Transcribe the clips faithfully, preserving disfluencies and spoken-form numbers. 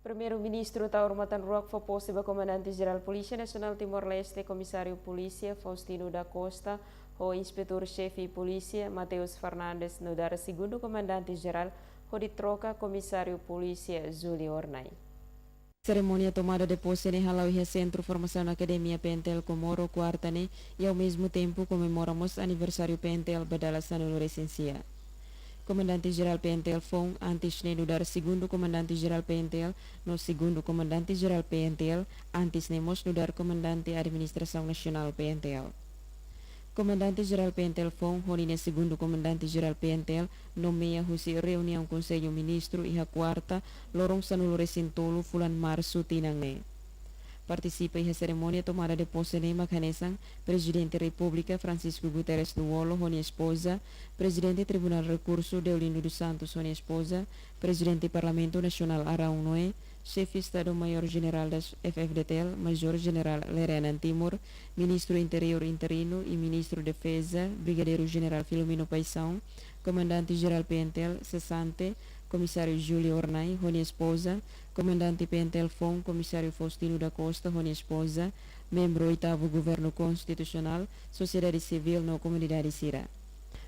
Primeiru-Ministru Taur Matan Ruak fó pose ba Komandante Jerál Polísia Nasionál Timor-Leste, Komisáriu Polísia Faustino da Costa, ho Inspetór Xefe Polísia Mateus Fernandes nu'udar Segundu Komandante Jerál, hodi troka Komisáriu Polísia Julio Hornai. Serimónia tomada de pose ne'e hala'o iha Sentru Formasaun Akademia P N T L Comoro, kuarta ne'e, i ao mesmo tempo komemora mós aniversáriu P N T L ba dala sanulu-resin-sia. Komandante Jerál P N T L foun, antes ne'e nu'udar Segundu Komandante Jerál P N T L, no Segundu Komandante Jerál P N T L, antes ne'e mós nu'udar Komandante Administrasaun Nasionál P N T L. Komandante Jerál P N T L foun, ho ninia Segundu Komandante Jerál P N T L, nomeia husi reuniaun Konsellu Ministru iha kuarta, loron sanulu-resin-tolu fulan Marsu tinan ne'e. Partisipa iha serimónia tomada de pose ne'e mak hanesan Prezidente Repúblika Francisco Guterres Lú-Olo ho nia espoza, Prezidente Tribunál Rekursu Deolindo dos Santos ho nia espoza, Prezidente Parlamentu Nasionál Araun Noé, Xefe Estadu-Maiór Jerál das F-FDTL, Majór Jerál Lere Anan Timur, Ministru Interiór interinu i Ministru Defeza, Brigadeiru Jerál Filomeno Paixão, Komandante Jerál P N T L sesante, Komisáriu Julio Hornai ho nia espoza, Komandante P N T L foun, Komisáriu Faustino da Costa ho nia espoza, membru oitavu Governu Konstitusionál, sosiedade sivíl no komunidade sira.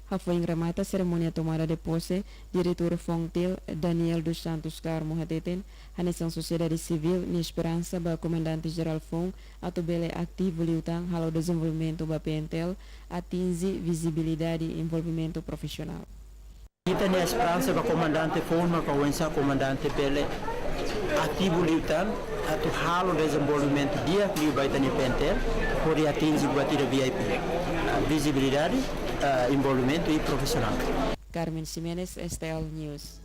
Hafoin remata serimónia tomada de pose, Diretór FONGTIL, Daniel dos Santos Carmo hateten, hanesan sosiedade sivíl nia esperansa ba Komandante Jerál foun atu bele ativu liután halo dezenvolvimentu ba P N T L, atinje vizibilidade i envolvimentu profisionál. Ita-nia esperansa ba komandante foun maka oinsá komandante bele ativu liután atu halo dezenvolvimentu di'ak liu ba ita-nia P N T L, hodi atinje buat ida V I P. Vizibilidade, ah, envolvimentu i profisionál. Carmen Ximenes, S T L News.